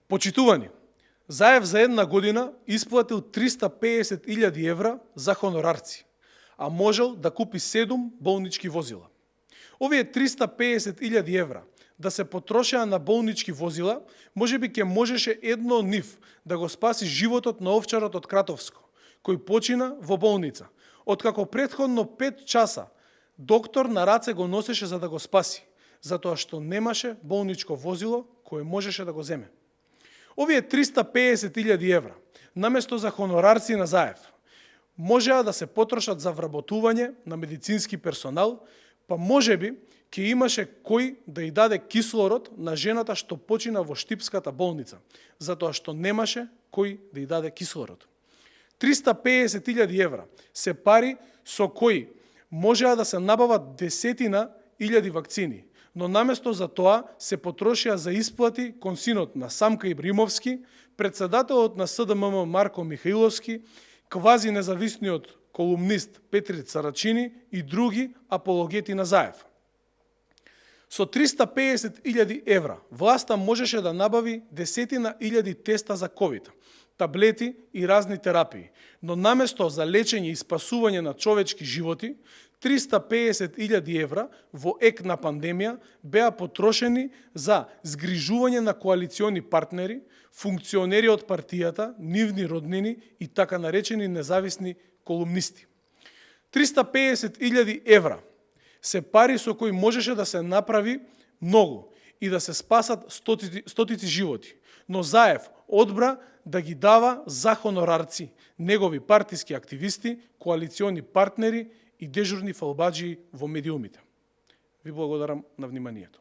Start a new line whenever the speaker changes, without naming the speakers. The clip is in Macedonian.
Почитувани, Заев за една година исплатил 350.000 евра за хонорарци, а можел да купи 7 болнички возила. Овие 350.000 евра да се потрошеа на болнички возила, можеби ќе можеше едно од нив да го спаси животот на овчарот од Кратовско, кој почина во болница, откако претходно 5 часа доктор на раце го носеше за да го спаси, затоа што немаше болничко возило кое можеше да го земе. Овие 350.000 евра, наместо за хонорарци на Заев, можеа да се потрошат за вработување на медицински персонал, па можеби ќе имаше кој да ја даде кислород на жената што почина во Штипската болница, затоа што немаше кој да ја даде кислород. 350.000 евра се пари со кои можеа да се набават десетина илјади вакцини, но наместо за тоа се потрошија за исплати кон синот на Самка Ибримовски, председателот на СДММ Марко Михаиловски, квази независниот колумнист Петри Царачини и други апологети на Заев. Со 350.000 евра власта можеше да набави десетина илјади теста за ковид, таблети и разни терапии, но наместо за лечење и спасување на човечки животи, 350.000 евра во ек на пандемија беа потрошени за згрижување на коалициони партнери, функционери од партијата, нивни роднини и така наречени независни колумнисти. 350.000 евра се пари со кои можеше да се направи многу и да се спасат стотици животи, но Заев одбра да ги дава за хонорарци негови партиски активисти, коалициони партнери и дежурни фалбаджии во медиумите. Ви благодарам на вниманието.